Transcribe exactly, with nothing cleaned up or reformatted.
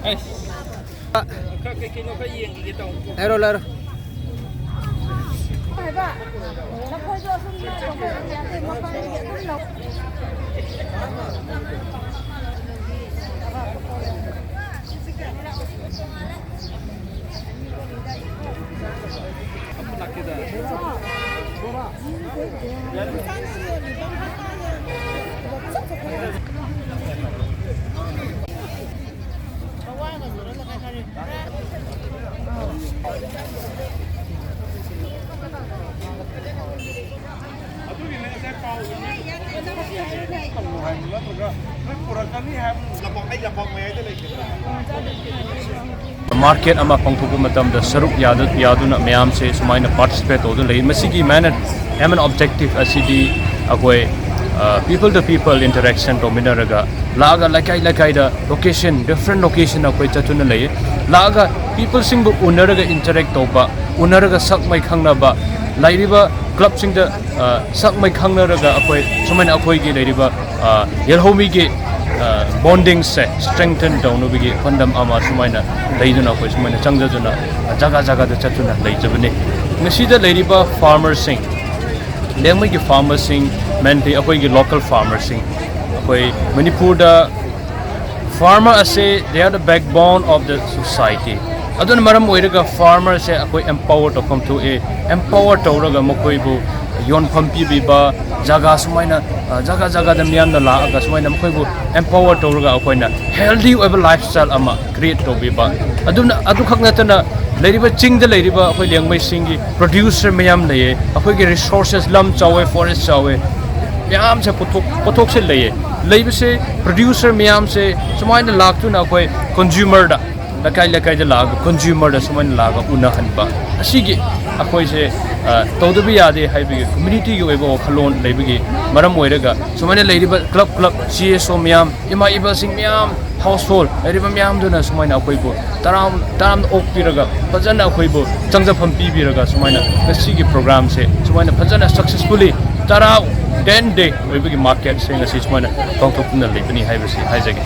ꯑꯩꯁ꯫ ꯈꯔ ꯀꯩ ꯀꯩꯅꯣ ꯈꯔ ꯌꯦꯡꯈꯤꯒꯦ ꯇꯧꯅꯤ꯫ ꯂꯩꯔꯣ, ꯂꯩꯔꯣ꯫ ꯃꯥꯔꯀꯦꯠ ꯑꯃ ꯄꯥꯡꯊꯣꯛꯄ ꯃꯇꯝꯗ ꯁꯔꯨꯛ ꯌꯥꯗ-, ꯌꯥꯗꯨꯅ ꯃꯌꯥꯝꯁꯦ ꯁꯨꯃꯥꯏꯅ ꯄꯥꯔꯇꯤꯁꯤꯄꯦꯠ ꯇꯧꯗꯨꯅ ꯂꯩ꯫ ꯃꯁꯤꯒꯤ ꯃꯦꯟ ꯑꯦꯝ ꯑꯦꯟ ꯑꯣꯕꯖꯦꯛꯇꯤꯞ ꯑꯁꯤꯗꯤ ꯑꯩꯈꯣꯏ, ꯑ, ꯄꯤꯄꯜ ꯇꯨ ꯄꯤꯄꯜ ꯏꯟꯇꯔꯦꯛꯁꯟ ꯇꯧꯃꯤꯟꯅꯔꯒ ꯂꯥꯛꯑꯒ ꯂꯩꯀꯥꯏ ꯂꯩꯀꯥꯏꯗ ꯂꯣꯀꯦꯁꯟ, ꯗꯤꯐ꯭ꯔꯦꯟ ꯂꯣꯀꯦꯁꯟ ꯑꯩꯈꯣꯏ ꯆꯠꯇꯨꯅ ꯂꯩꯌꯦ꯫ ꯂꯥꯛꯑꯒ ꯄꯤꯄꯜꯁꯤꯡꯕꯨ ꯎꯅꯔꯒ ꯏꯟꯇꯔꯦꯛ ꯇꯧꯕ, ꯎꯅꯔꯒ ꯁꯛ ꯃꯥꯏ ꯈꯪꯅꯕ, ꯂꯩꯔꯤꯕ ꯀ꯭ꯂꯕꯁꯤꯡꯗ, ꯑ, ꯁꯛ ꯃꯥꯏ ꯈꯪꯅꯔꯒ ꯑꯩꯈꯣꯏ ꯁꯨꯃꯥꯏꯅ ꯑꯩꯈꯣꯏꯒꯤ ꯂꯩꯔꯤꯕ, ꯑ, ꯌꯦꯜꯍꯧꯃꯤꯒꯤ, ꯑ, ꯕꯣꯟꯗꯤꯡꯁꯦ ꯁ꯭ꯇ꯭ꯔꯦꯡꯊꯟ ꯇꯧꯅꯕꯒꯤ ꯄꯥꯟꯗꯝ ꯑꯃ ꯁꯨꯃꯥꯏꯅ ꯂꯩꯗꯨꯅ ꯑꯩꯈꯣꯏ ꯁꯨꯃꯥꯏꯅ ꯆꯪꯖꯗꯨꯅ ꯖꯒꯥ ꯖꯒꯥꯗ ꯆꯠꯇꯨꯅ ꯂꯩꯖꯕꯅꯤ꯫ ꯉꯁꯤꯗ ꯂꯩꯔꯤꯕ ꯐꯥꯔꯃꯔꯁꯤꯡ, ꯂꯦꯡꯃꯩꯒꯤ ꯐꯥꯔꯃꯔꯁꯤꯡ, ꯃꯦꯟꯂꯤ ꯑꯩꯈꯣꯏꯒꯤ ꯂꯣꯀꯦꯜ ꯐꯥꯔꯃꯔꯁꯤꯡ, ꯑꯩꯈꯣꯏ ꯃꯅꯤꯄꯨꯔꯗ ꯐꯥꯔꯃꯔ ꯑꯁꯦ they are the backbone of the society꯫ ꯑꯗꯨꯅ ꯃꯔꯝ ꯑꯣꯏꯔꯒ ꯐꯥꯔꯃꯔꯁꯦ ꯑꯩꯈꯣꯏ ꯑꯦꯝꯄꯥꯋꯔ ꯇꯧꯐꯝ ꯊꯣꯛꯑꯦ꯫ ꯑꯦꯝꯄꯥꯋꯔ ꯇꯧꯔꯒ ꯃꯈꯣꯏꯕꯨ ꯌꯣꯟꯐꯝ ꯄꯤꯕꯤꯕ, ꯖꯒꯥ ꯁꯨꯃꯥꯏꯅ, ꯑ, ꯖꯒꯥ ꯖꯒꯥꯗ ꯃꯤꯌꯥꯝꯅ ꯂꯥꯛꯑꯒ ꯁꯨꯃꯥꯏꯅ ꯃꯈꯣꯏꯕꯨ empower ꯇꯧꯔꯒ ꯑꯩꯈꯣꯏꯅ healthy ꯑꯣꯏꯕ lifestyle ꯑꯃ create ꯇꯧꯕꯤꯕ꯫ ꯑꯗꯨꯅ, ꯑꯗꯨꯈꯛ ꯅꯠꯇꯅ ꯂꯩꯔꯤꯕ ꯆꯤꯡꯗ ꯂꯩꯔꯤꯕ ꯑꯩꯈꯣꯏ ꯂꯤꯌꯥꯡꯃꯩꯁꯤꯡꯒꯤ producer ꯃꯌꯥꯝ ꯂꯩꯌꯦ꯫ ꯑꯩꯈꯣꯏꯒꯤ resources, ꯂꯝ ꯆꯥꯎꯋꯦ, forest ꯆꯥꯎꯋꯦ, ꯃꯌꯥꯝꯁꯦ ꯄꯨꯊꯣꯛ-, ꯄꯣꯠꯊꯣꯛꯁꯦ ꯂꯩꯌꯦ꯫ ꯂꯩꯕꯁꯦ producer ꯃꯌꯥꯝꯁꯦ ꯁꯨꯃꯥꯏꯅ ꯂꯥꯛꯇꯨꯅ ꯑꯩꯈꯣꯏ consumerꯗ, ꯂꯩꯀꯥꯏ ꯂꯩꯀꯥꯏꯗ ꯂꯥꯛꯑꯒ consumerꯗ ꯁꯨꯃꯥꯏꯅ ꯂꯥꯛꯑꯒ ꯎꯅꯍꯟꯕ꯫ ꯑꯁꯤꯒꯤ ꯑꯩꯈꯣꯏꯁꯦ, ꯑ, ꯇꯧꯗꯕ ꯌꯥꯗꯦ ꯍꯥꯏꯕꯒꯤ communityꯒꯤ ꯑꯣꯏꯕ ꯋꯥꯈꯜꯂꯣꯟ ꯂꯩꯕꯒꯤ ꯃꯔꯝ ꯑꯣꯏꯔꯒ ꯁꯨꯃꯥꯏꯅ ꯂꯩꯔꯤꯕ club club, C S O ꯃꯌꯥꯝ, ꯏꯃꯥ ꯏꯕꯁꯤꯡ ꯃꯌꯥꯝ, household ꯂꯩꯔꯤꯕ ꯃꯌꯥꯝꯗꯨꯅ ꯁꯨꯃꯥꯏꯅ ꯑꯩꯈꯣꯏꯕꯨ ꯇꯔꯥꯝ-, ꯇꯔꯥꯝꯅ ꯑꯣꯛꯄꯤꯔꯒ ꯐꯖꯅ ꯑꯩꯈꯣꯏꯕꯨ ꯆꯪꯖꯐꯝ ꯄꯤꯕꯤꯔꯒ ꯁꯨꯃꯥꯏꯅ ꯉꯁꯤꯒꯤ programꯁꯦ ꯁꯨꯃꯥꯏꯅ ꯐꯖꯅ successfully ꯇꯔꯥ, ten day ꯑꯣꯏꯕꯒꯤ marketꯁꯦ ꯉꯁꯤ ꯁꯨꯃꯥꯏꯅ ꯄꯥꯡꯊꯣꯛꯇꯨꯅ ꯂꯩꯕꯅꯤ ꯍꯥꯏꯕꯁꯤ ꯍꯥꯏꯖꯒꯦ꯫